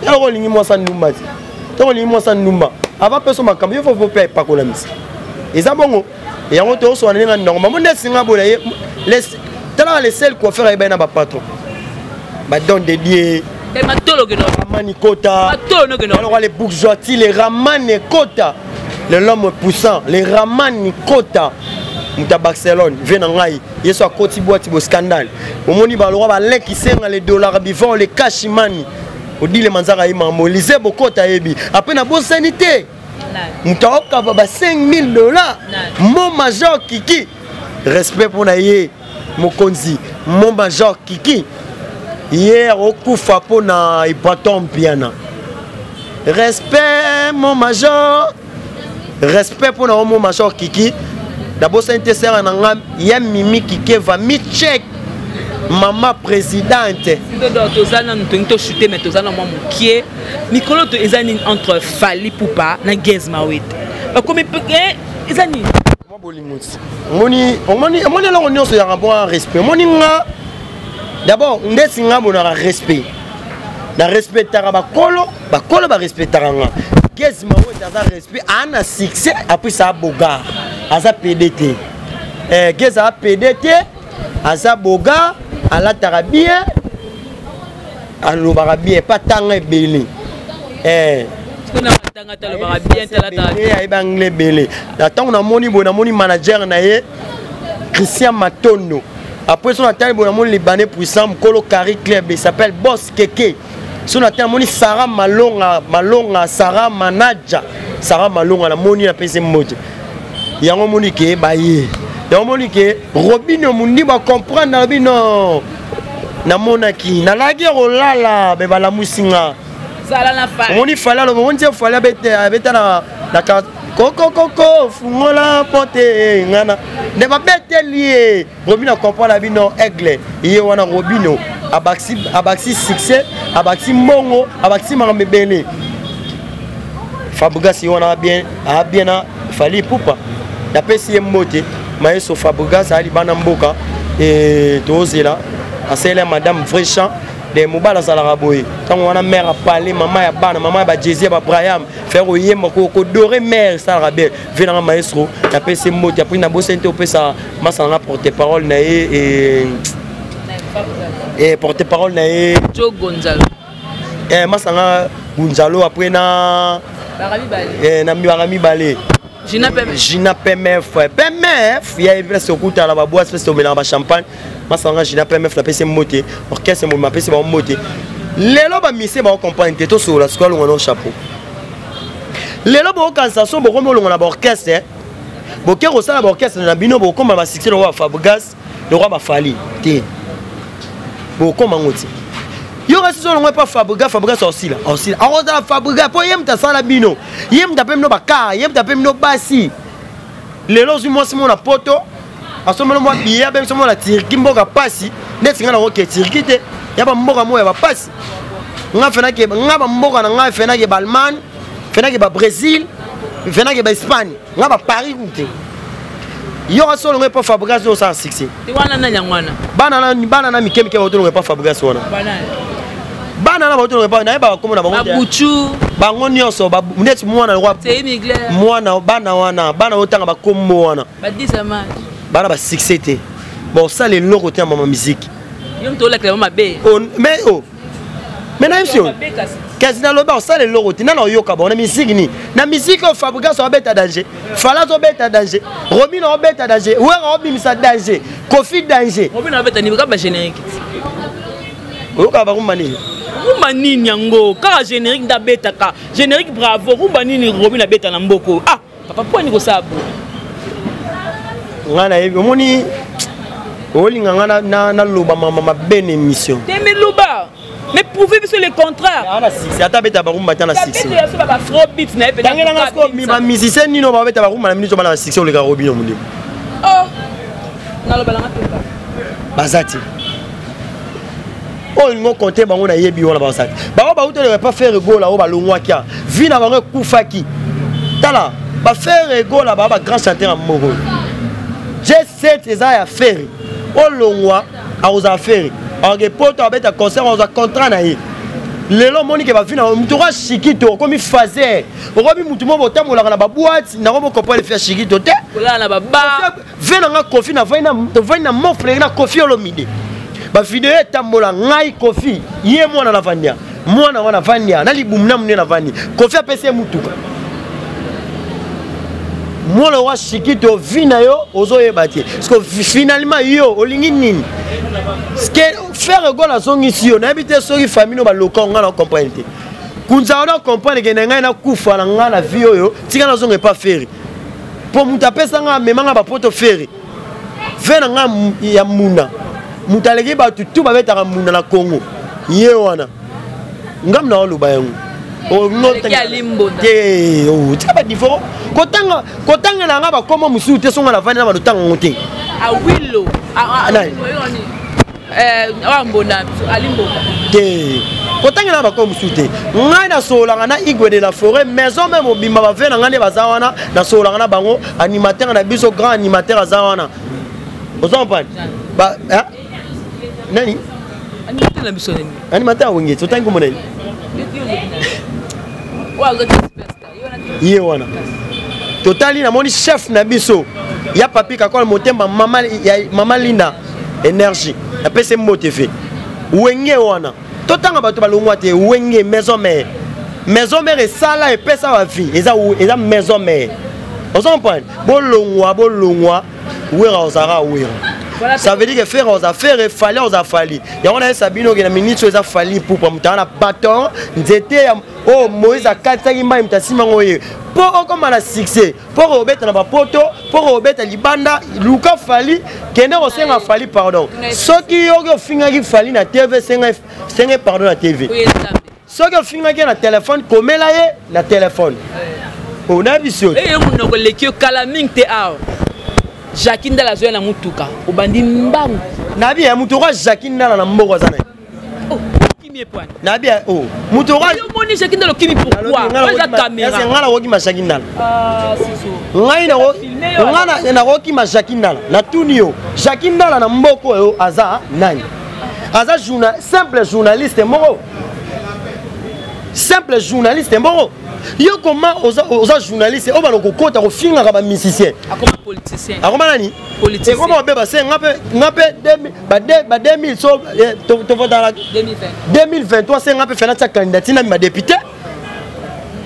Eloko olingi mwasa ndumba te, ntango olingi mwasa ndumba, ava pesa makambo, yo fo mpe epakola misi. Eza bongo, yango tozosola ndenge ndongo mamo nde esinga boye ye. Talaka le seul coiffeur ayebani na bapatron, badon de die Ramani Kota, alors les bourgeois, les Ramani Kota, le l'homme poussant, les Ramani Kota, moto ya Barcelone, vie na ngai ye so akoti bwati bo scandale. Omoni balokwa baleki senga le dollar bivon le kashimani odile manzaka ye mambo lise bokota yebi apres nabosani te moto aokaba ba 5000 $. Mo major Kiki, respect mpo na ye, mokonzi mo major Kiki ye akokufa mpo na Ibraton Mpiana. Respect mon major, respect mpo na yo mo major Kiki. Nabosani te sere na nga ya Mimi Kikeva Michek, mama présidente. Toza nanu tongi tochute, mais toza na mwa mokie mikolo to eza nini entre Fally Ipupa na Gaz Mawete? Bakomi eza nini? Mwa bolingo ti omoni, omoni, omoni eloko nyonso yaka mpo respect. Omoni nga d'abord ndeti nga monaka respect, na respectaka bakolo, bakolo barespectaka nga. Gaz Mawete aza respect, aa na succès, apres sa bogar aza pd te. Gaz aza pd te, aza bogar, alataka bien, alobaka bien, pa tanga ebele. Ayebi anglais ebele. Na ntango namoni boye, namoni manager na ye Christian Matondo. Après so natali boye, namoni Libanais puissant, mokolo Carry Club, il s'appelle Boss Keke. So natali, namoni Sara Malonga, Malonga Sara, manager Sara Malonga, namoni, napesi mbote. Yango moni ke baye, yango moni ke Robino Mundi bacomprendre. Nalobi non, namonaki nalaki kolala me balamusi nga. Omoni Fally aloba, omoni tie Fally abeta na kokokoko fungola pote ngana nde babeteli ye. Robino acomprendre bino aigle ye wana. Robino abakisi succès, abakisi mbongo, abakisi makambo ebele. Fabregas ye wana bien, abien na Fally Ipupa. Napesi ye mbote, maestro Fabregas ayali bana mboka. Tozela asalela madame vrai champ de mobali azalaka boye. Ntango wana mare apale, mama ya bana, mama ya bajesi ya babraham, faire oyemba kodore mare esalaka bien. Ve nanga maestro, napesi mbote. Apres nabosani te opesa masa nanga porte parole na ye, porte parole na ye. Joe Gonzalo. Masa nanga Gonzalo, apres na baka mibale. Gina PMF. Gina PMF, PMF ya place okutana baboise, place tomelaka bachampagne. Masanga Gina PMF, napesi mbote. Orchestre mobima, apesi bango mbote. Lelo bamisie baocomprendre te. Tosolola sikoyo, alonga no chapeau. Lelo bokokanisa so bokomi olonga na baorchestre, boke kosala baorchestre na bino, bokokoma basuccès lokola baFabregas, lokola baFally te. Bokokoma ngo te. Yo kasi so olongo epa Fabregas, Fabregas osila, osila, akozala Fabregas mpo ye moto asala bino, ye moto ape bino bakar, ye moto ape bino basi. Lelo ozwi mwasi mona poto, asombeli mwa billet, abe biso mona Turquie, mboka pasi neti ngai nakoke Turquie te, ya bamboka moko ya bapasi. Nga fenake nga bamboka na ngai, fenake baAllemagne, fenake baBrésil, fenake baEspagne, nga baParis ku te. Yo kasi olongo epa Fabregas, osala succès. Wana nani yango wana? Bana na mike mike baotolongo epa Fabregas wana, bana na baotolongo epa nayebaka kombo na bango. Babuchu. Bango nyonso neti mwana mwana, bana wana, bana otanga bakombo wana, bana basuccès te, bosala eloko te ya mama musique. Yo moto olakela mabe. Mais o mais nayebi si kasi nalobi osala eloko te. Nana oyoka bango na musique nini? Na musique oyo Fabregas obeta danger, Fally azobeta danger, Robino obeta danger, Wera obimisa danger, Kofi danger. Robino abeta nini? Kaka bagénérique. Oyokaka barumba nini? Rumba nini yango? Kaka générique nde abetaka, générique bravo. Rumba nini Robino abeta na mboko? Ah papa, mpo ani kosala bo? Ngai nayebi, omoni, olinga ngai naloba mama mabe na émission. Te, mais loba, mais prouver biso le contraire. Na succès ata abeta barumba te na succès. Afrobeat na ye. Tangelanga bamusicien nini oyo babeta barumba na minute bana basuccès oleka Robino Mondimo? Nalobalanga te. Baza te. Oyo olingi okonte bango, nayebi wana baza te. Bango bauteleka pa Ferre Gola oyo balongwaki a vi na bango ekufaki. Tala baFerre Gola, baa bagrand chanteur ya moko. J7 eza ya Ferre, olongwa akozala Ferre, akoke poto, abeta concert, akozwa contrat na ye. Lelo omoni ke bavi na moto oka shikito, okomi faser, okomi motu moko botambolaka na baboite nango, bocomprendre fi ya shikito te. Kolala na baba. Ve na nga Kofi, navandi na mofrere na Kofi Olomide, bavideo etambola. Ngai Kofi ye mwana navandia, mwana wana avandia na libumu na monene, avandi, Kofi apesi ye mutuka. Mwana wa shikito, vi na yo ozoyeba te. Parce que finalement yo olingi nini? Ske Ferre Gola azongisi yo, nayebi te soki famille no baloka. Ngai na comprendre te. Kunza wana comprendre ke na ngai nakufa na ngai na vie oyo, tika nazonga epa Ferre, mpo moto apesa ngai, amema ngai bapoto. Ferre ve na ngai ya muna, moto aleki bato tu babetaka muna na Congo, ye wana. Ngam na oloba yango te, tika badifo kotanga, kotangela nga bakoma mosusu te. Songa navandi na balotanga yango te. Awilo te, kotangela bakoma mosusu te. Ngai nasololaka na Igwe de la Forêt, maison même mobimba, bave na ngai nde baza wana, nasololaka na bango. Animateur na biso, grand animateur aza wana, oza comprendre nani? Animateur na biso nani? Animateur awenge, otangi komona nini? Ye wana totali, namoni chef na biso ya Papi Kakola Motema, mama, ya mama Linda Énergie, napesi mbote. Fe Wenge wana, totanga bato balongwa te. Wenge maison mère, maison mère esala, epesa bavie, eza maison mère, ozo comprendre? Bolongwa, bolongwa, Wera ozalaka Wera. Ça veut dire que Ferre oza Ferre, Fally oza Fally. Yango nayesa bino ke na minute oyo eza Fally Ipupa, moto aza na baton nzete ya oyo Moïse akatisaki mai, moto asimango ye mpo okóma na succès, mpo kobeta na bapoto, mpo kobeta libanda. Luka Fally, kende kosenga Fally pardon. Soki yoki ofingaki Fally na TV, senga pardon na TV. Soki ofingaki ye na telefone, komela ye na telefone. Onayebi si yo monoko eleki yo kala mingi te. Awa Jacki Ndala azoya na mutuka, obandi mbangu. Nayebi ya moto oka Jacki Ndala na mboko aza na ye. Okimi epwani. Nayebi ya o moto oka. Omoni Jacki Ndala, okimi pourquoi? Eza caméra. Ngai nakokima Jacki Ndala? Ngai nakokima Jacki Ndala? Natuni yo, Jacki Ndala na mboka oyo aza nani? Aza simple journaliste moko, simple journaliste moko. Yo koma oza journaliste oyo bana kokota kofingaka bamusicien. Akoma nani? Ekoma obeba se nga mpe ba 2000 so tovotala 2023, se nga mpe fena tia candidature na badéputé,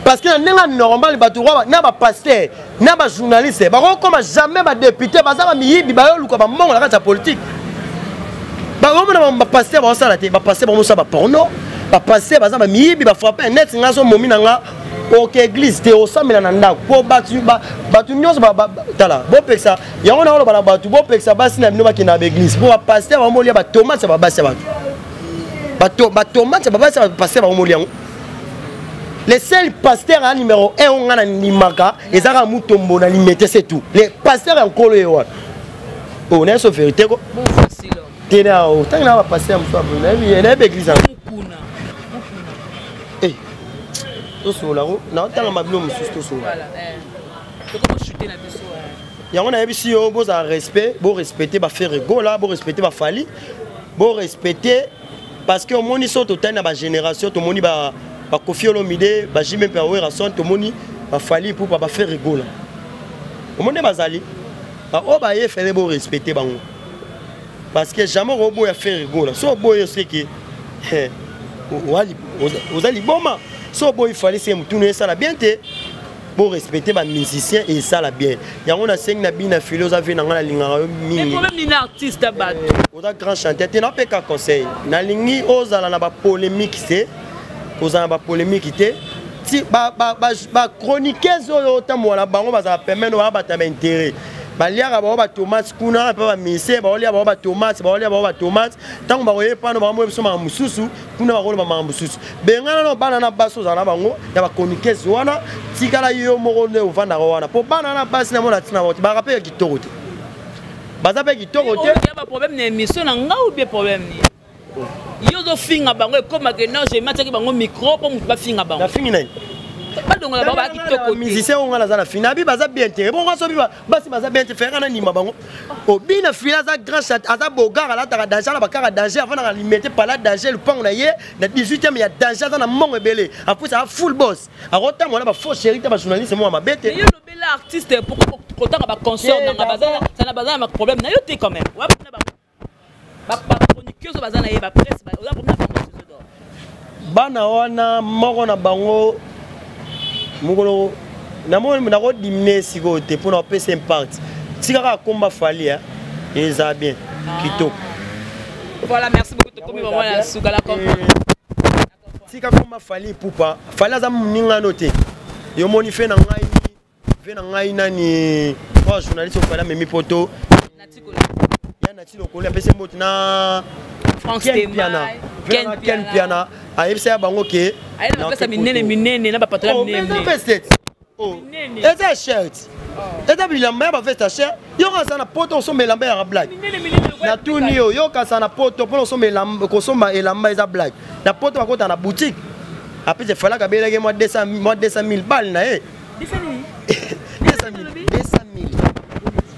parce que na ndenge normal, bato na bapasteur na bajournaliste bakokoma jamais badéputé. Baza bamiyibi, bayoluka bambongo na kati ya politique. Bakomona bapasteur baosala te, bapasteur bamosala baporno, bapasteur baza bamiyibi, bafrappe net. Nga so momi na nga oke église te, osambela na ndako, mpo bato nyonso tala bopekisa yango. Na oloba na bato, bopekisa basi na bino bakende na baeglise, mpo bapasteur bamolia batomate ya babasi ya bato, batomate ya babasi ya bapasteur bamolia yango. Le seul pasteur ya numéro 1 oyo nga na ndimaka eza kaka Mutombo na Limete, c'est tout. Le pasteur ya nkolo ye wana oyo nayeso vérité ko te. Na otangi na bapasteur mosusu, nayebi église yango. Tosola ko naotanga mabilo mosusu, tosola yango. Nayebisi yo, bozala respect, borespecte baFerre Gola, borespecte baFally, borespecte, parce que omoni so totali na bagénération, tomoni baKofi Olomide, baJB mpe baWerason, tomoni baFally Ipupa, baFerre Gola, omoni nde bazali baoyo baye fele, borespecte bango, parce que jamais okoboya Ferre Gola. So oboyi, oseke oza liboma. So oboyi Fally, se motunu esala bien te. Borespecte bamusicien, esala bien. Yango nasengi na bino na fili, oza ve na ngai, nalingaka yo mingi. Artiste bato. Oza grand chanteur te, napeka conseil, nalingi ozala na bapolémique te, kozala na bapolémique te. Ti bachroniqueuse oyo otambola na bango, bazala pembeni, baa bato ya baintérêt, baliaka bango batomate kuna mpe baministère, baolia bango batomate, baolia bango batomate. Ntango bakoye pano, bamoye biso makambo mosusu kuna, bakoloba makambo mosusu. Bengana na bana na basi ozala na bango ya bachroniqueuse wana, tikala yo moko nde ovandaka wana, mpo bana na basi namona ntina bango te, baka mpe ya kitoko te, baza mpe kitoko te. Baproblème na émission na nga ou bien problème nini? Yo ozofinga bango, ekomake non, je matiaki bango micro mpo motu bafinga bango. Nafingi nani? Badongola bango bakitoko te. Musicien oyo nga naza na fina abi baza bien te. Bongo sobi basi baza bien te, Ferre na ndima bango. Obina fila aza grand chat, aza bogar, alataka danger, ala bakaka danger, avandaka limete pala danger, lupango na ye na 18e ya danger, aza na mbongo ebele. Après aza full boss. Akotambola na ba faux chéri te, ba journaliste moko mabe te. Yo lobela artiste, pourquoi kotanga ba concert nanga baza baza na problème na yo te quand même. Wa ba ba chroniqueuse baza na ye, ba presse oza problème na bango. Bana wana moko na bango mokolo namoni nakodimine sikoyo te mpona kopesa impact. Tika kaka komba Fally, eza bien kitoko. Voilà, merci beaucoup. Tokomi vraiment na suka la comprendre. Tika komba Fally Ipupa. Fally aza moningano te. Yo moni fe na ngai, fe na ngai nani oyo journaliste oyo Fally amemi poto ya nati lokoli, apesi mbote na Ken Piana. Ken Piana ayebisa ya bango ke ayebisa minene minene na bapatala minene. Eza shirt, eza bilamba ya baveste ya cher. Yoka aza na poto, osomba elamba yaka blague. Natuni yo, yoka aza na poto mpona kosomba elamba eza blague? Na poto bakota na boutique. Apres efalaka abelaki mwa 200 000 balle na ye, 200 000.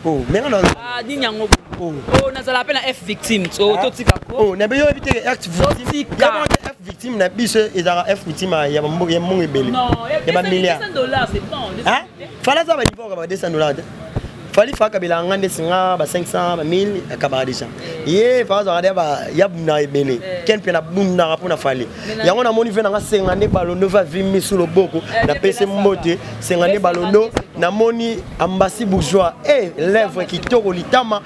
Oh, mais nga nini yango? Oh, nazala mpe na F victime, totika. Oh, na yo yebi te F victime? F victime na biso ezalaka F victime ya mbongo ebele, ya bamilliard. Fally aza baniveau ba 200 $ te. Fally fa akabelaka nga ndesi nga ba 500, ba 1000 akabaka déjà. Ye fa azwaka de ya bundaka ebele. Ken mpe nabundaka mpona Fally. Yango namoni ve nanga senga nde balondo va vi misu loboko, napesi mbote senga nde balondo. Namoni ambasi bourgeois e lèvre kitoko, litama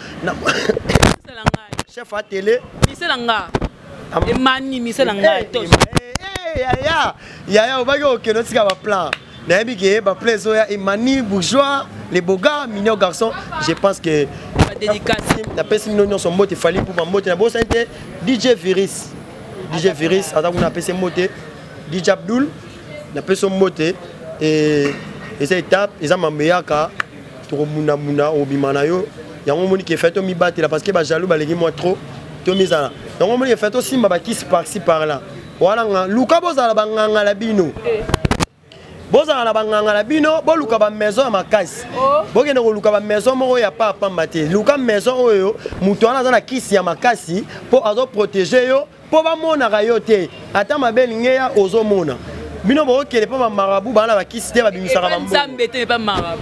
chef a télé. Misela nga emani, misela ngai. Yaya, yaya, obaki okende otika baplan. Nayebi ke baplan ezoya. Emani bourgeois, les beaux gars, mignon garçon, je pense que napesi bino nyonso mbote. Fally Ipupa mbote. Nabosani te DJ Virus, DJ Virus aza kuna, apesi mbote. DJ Abdul, napesi mbote. Eza étape, eza mambo eyaka, tokobundabunda, obima na yo. Yango omoni ke fait tomibatela parce que bajaloux baleki mwa trop. Tomizala yango omoni ke fait tosimba bakisi par-ci par-là wana. Nga luka bozala banganga na bino, bozala na banganga na bino, boluka bamaison ya makasi, bokende koluka bamaison moko ya pa pamba te. Luka maison oyo moto wana aza na kisi ya makasi mpo azoprotéger yo, mpo bamonaka yo te. Ata mabe elingi eya, ozomona bino bookende mpo bamarabu baa na bakisi te, babimisaka. Nzambe te, pa marabu.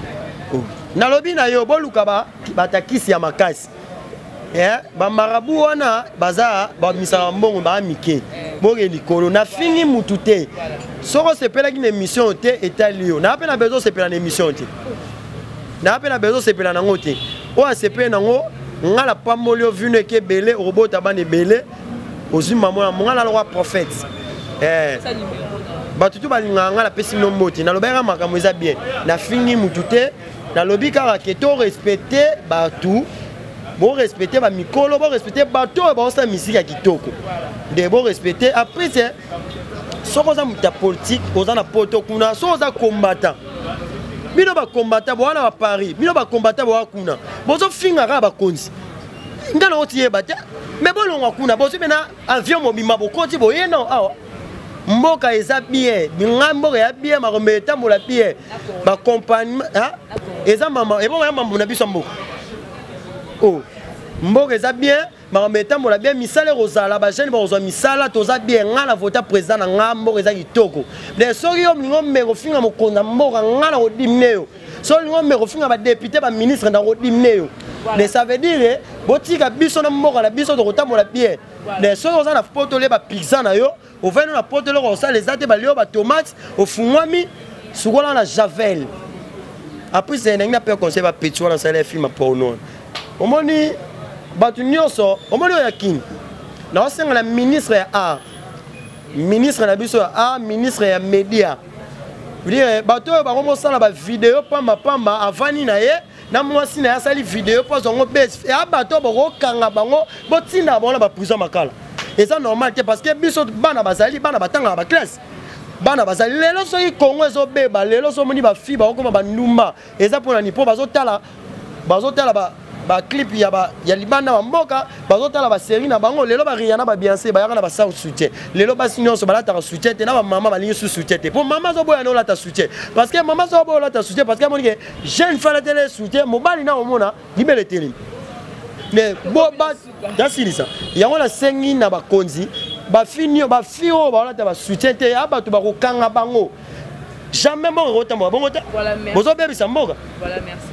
Nalobi na yo, boluka batakisi ya makasi. Bamarabu wana baza babimisaka mbongo baa mike. Boke likolo. Nafingi mutu te. Soki osepelaki na émission te, etali yo. Naa mpe na besoin osepela na émission te, naa mpe na besoin osepela nango te. Oyo asepeli nango, nga na pamboli yo. Vino eke ebele, okobota bana ebele, ozwi mama ya monga. Nalokwa prophète, bato tu balingaka nga. Napesi bino mbote. Nalobaki makambo eza bien, nafingi mutu te. Nalobi kaka ke to respecte bato, borespecte bamikolo, borespecte bato oyo baosala misiki ya kitoko nde borespecte. Après, soki oza moto ya politique, oza na poto kuna, soki oza combattant, bino bacombattant boza na baparis, bino bacombattant boza kuna, bozofinga kaka bakonzi. Nga na oti yeba te, me bolongwa kuna, bozwi mpe na avion mobimba, bokoti boye na awa. Mboka eza bien, nga mboka ya bien, makambo etambola bien, bacompagnie eza mama ebongo ya mambo na biso ya mboka. Oh, mboka eza bien, makambo etambola bien, misala ekozala, bajeune bakozwa misala, toza bien. Nga na vota président na nga, mboka eza kitoko. Mais soki yo molingo omeka kofinga mokonzi ya mboka, nga na kodimine yo. Soki olingo omeka kofinga badéputé, baministre, na kodimine yo. Mais ça veut dire botika biso na mboka na biso, tokotambola bien. Mais soki oza na poto, olie bapizza na yo, ovandi na poto, eloko kosala eza te, balie yo batomate, ofungwami, sukola na javel. Après ndenge nape conseil bapeti wana, asala ya film ya porno. Omoni bato nyonso, omoni oyo ya kini. Naosenga na ministre ya art, ministre na biso ya art, ministre ya média, dire bato oyo bango mosala bavideo pambapamba, avandi na ye na mwasi na ye, asali video mpo azwango bese ya bato oyo, bokokanga bango, botinda bango na baprison Makala. Eza normal te, parce que biso bana bazali, bana batangaka baclasse, bana bazali lelo. Soki Kongo ezobeba lelo, so omoni bafille bakokoma bandumba, eza mpona nini? Mpo bazotala, bazotala. Baclip ya libanda bamboka, bazotala basérie na bango. Lelo baRihanna, baBeyoncé bayaka na basans soutien. Lelo basi nyonso balataka soutien te, na bamama balingi su soutien te, mpo mama azoboya na olata soutien, parce que mama azoboya olata soutien parce que amoni ke jeune fille alatele soutien, mobali na omona libele etelemi. Mais bo nasilisa yango. Nasengi na bakonzi, bafille, bafille oyo baolata basoutien te, ya bato bakokanga bango. Jamais mboka ekotambola bongo te. Bozobebisa mboka.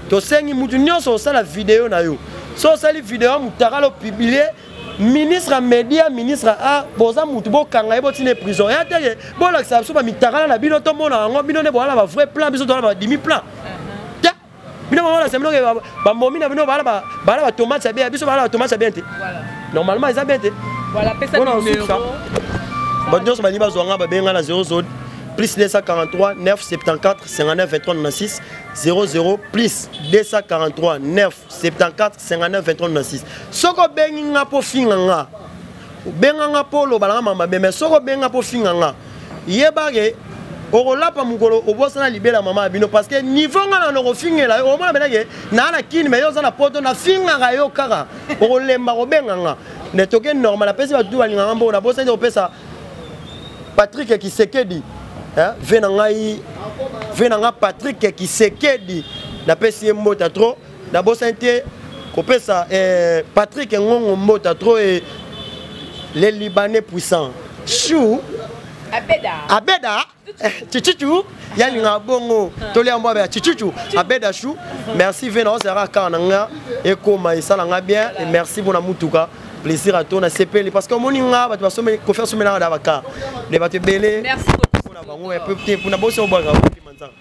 Tosengi mutu nyonso osala video na yo, so osali video ya mutakala, opublier, ministre ya média, ministre a boza mutu, bokanga ye, botina prison. Ya teke bolakisa biso bamitakala na bino, tomona yango. Bino nde boala bavrai plan, biso toala bademi plan te. Bino bolakisa bino bamomi na bino, bala batomate ya bien, biso bala batomate ya bien te. Normalement eza bien te. Bato nyonso balingi bazwa nga, babenga na 00 plus 243 9 74 59 23 96, 00 plus 243 9 74 59 23 96. Soki obengi nga mpo finga nga, obenga nga mpo oloba nanga mama mabe, mais soki obenga mpo finga nga, yebake okolapa mokolo obosana libela mama ya bino, parce que niveau nga na kofingela yo, omona penake naa na kini, mais yo oza na Poto, nafingaka yo kaka, okolemba kobenga nga. Nde toke normal. Apesi bato tu balingaka mbongo. Nabosani kopesa Patrick Kisekedi ve na ngai, ve na nga Patrick Kisekedi, napesi ye mbota trop. Nabosani te kopesa Patrick Ngongo mbota trop et les Libanais puissants chou. Abeda. Abeda chichichu, yalinga bongo tolia mbwa ya chichichu. Abeda chou, merci ve na ozalaka kaka na nga, ekoma esalanga bien. Et merci mpona mutuka, plaisir à to na sepeli, parce que omoni nga bato basomeli Kofi, asomelaka na baka nde bato ebele mpona bango te, mpona bosi obwaka manzaka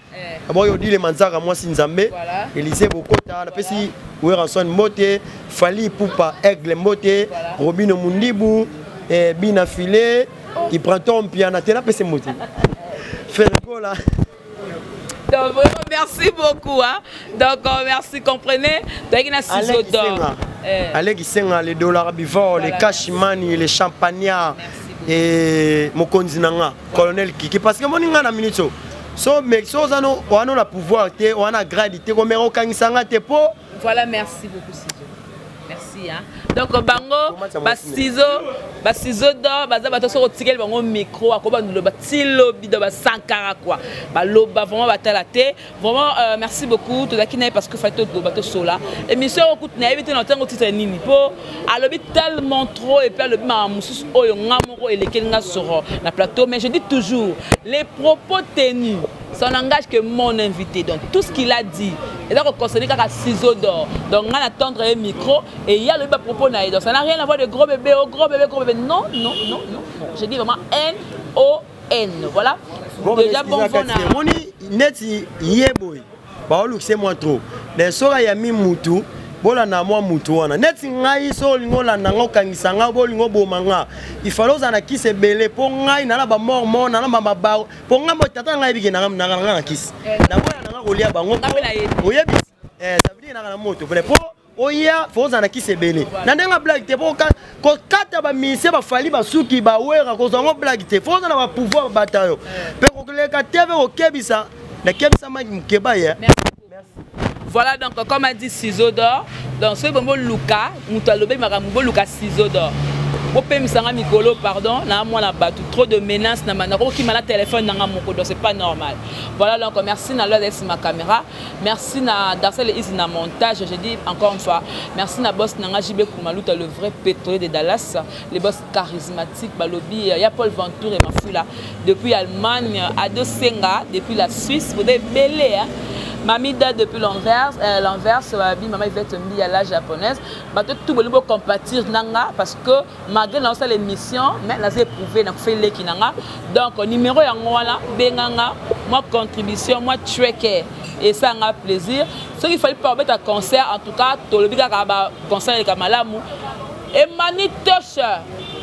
aboki odile manzaka mwasi Nzambe Élysée Bokota. Napesi Werrason mbote, Fally Ipupa Aigle mbote, Robino Mundibu, Bina File Ibranton Mpiana te, napesi mbote Fergola. Donc vraiment, merci beaucoup. Hein. Donc, merci, comprenez. Donc, il y a ciseaux d'or. Alec Isenga, les dollars bivor, les cash money, les champagnards. Et mokonzi nanga, colonel Kiki. Parce que mon nga na minute so mais so oza no wana na pouvoir te, wana grade te, komeka okangisa te po. Voilà, merci beaucoup, Ciseaux. Merci. Hein. Donc, bango, ba ciseaux, ba ciseaux d'or, baza bato soko tikeli bango micro, akoba ndoba tilobi do ba Sankara quoi. Ba loba vraiment batala te. Vraiment merci beaucoup to daki na parce que fato do bato sola. Émission okutu na éviter na tango titre nini po alobi tellement trop et puis alobi ma mususu oyo nga moko elekeli nga soro na plateau. Mais je dis toujours, les propos tenus, ça n'engage que mon invité. Donc tout ce qu'il a dit et donc concerné kaka ciseaux d'or. Donc on attendre un micro et il y a le propos na. Donc ça n'a rien à voir de gros bébé, oh gros bébé, gros bébé. Non, non, non, non, non. Je dis vraiment N O N. Voilà. Déjà bon vent. Moni neti ye boy baolukise mwa trop, mais soki ayami mutu, bolanda mwa mutu wana. Neti ngai, so olingi olanda nga, okangisa nga, bolingi oboma nga, ifale ozala na kisi ebele, mpo ngai nana bamort mort nana bamabaro, mpo ngai mo tata ngai yebiki nanga na kisi, naboya nanga kolia bango. Oyebi, ça veut dire nanga na moto mpo oya, fo ozala na kisi ebele na ndenge blague te, mpo kokata bamisie bafali basuki bawera kozwa yango blague te. Fo ozala na bapouvoir babata yo mpe koleka te mpe kokebisa, nakebisa Mike Mokeba ye. Voilà, donc comme a dit Ciseau d'or, donc soki bongo luka moto alobi makambo, boluka Ciseau d'or. Bopemisanga mikolo, pardon, na mwana bato, trop de menaces na nakokima na téléphone nanga moko, donc c'est pas normal. Voilà, donc merci na Lodes ma caméra, merci na Darcel Is na montage. Je dis encore une fois merci na boss nanga JB Kumaluta, le vrai pétrolier de Dallas, les boss charismatiques balobi ya Paul Ventour et Mafula depuis Allemagne, Ado Senga depuis la Suisse, vous avez belé, hein. Mamida depuis l'Anvers, l'Anvers, babi Mama Yvette Mbi à la japonaise. Bato tout bolingo compatir nanga, parce que malgré na osala émission, mais naza éprouvé na kofeli leki nanga. Donc numéro yango wana, benganga moi, contribution moi tracker et ça nga plaisir. Ce qu'il fallait pas obeta concert, en tout cas tolobi kaka ba concert eleka malamu. Emani Toche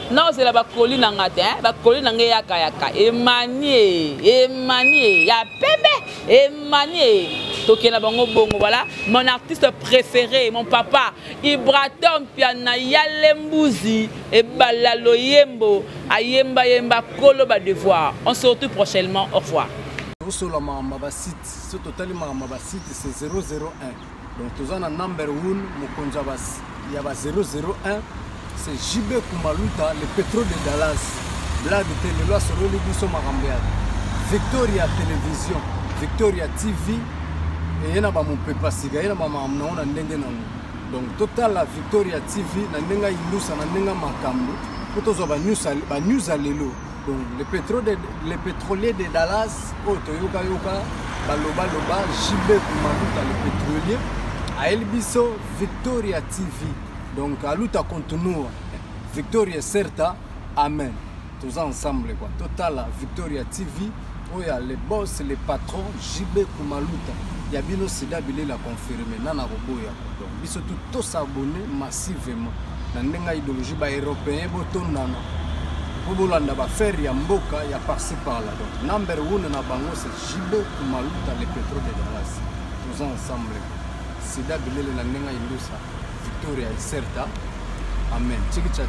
naozela bakoli na nga te, bakoli na nga eyaka yaka. Emani, Emani ya pembe, Emani tokende na bango bongo. Voilà mon artiste préféré, mon papa Ibrator Mpiana Yale Mbuzi ebala loyembo ayemba yemba kolo ba devoir. On se retrouve prochainement, au revoir. Osola makambo basite, so totali makambo basite, c'est 001. Donc toza na number one, mokonzi ya ba 001, c'est JB Kumaluta, le pétrole de Dallas. Blague te, lelo asololi biso makambo ya Victoria Télévision, Victoria TV, eye na bamopepa sika, ye na bamakambo nango na ndenge nango. Donc totala Victoria TV na ndenge ayindusa, na ndenge makambo, mpo tozwa banews ya lelo. Donc le pétrolier de Dallas oyo toyokayoka balobaloba, JB Kumaluta le pétrolier ayeli biso Victoria TV. Donc aluta continua, victoria certa, amen. Toza ensemble quoi. Totala Victoria TV oyo ya le boss, le patron JB Kumaluta ya bino, sida bilela confirme nana koboya. Donc biso tu tos'abonner massivement na ndenge ya idéologie. Baeuropéen botondana mpo bolanda baaffaire ya mboka ya par-ci par-là. Donc number one na bango, c'est JB Kumaluta, le pétrole de Dallas. Toza ensemble, sida bilele na ndenge ya indusa, victoria certa, amen. Chikicha.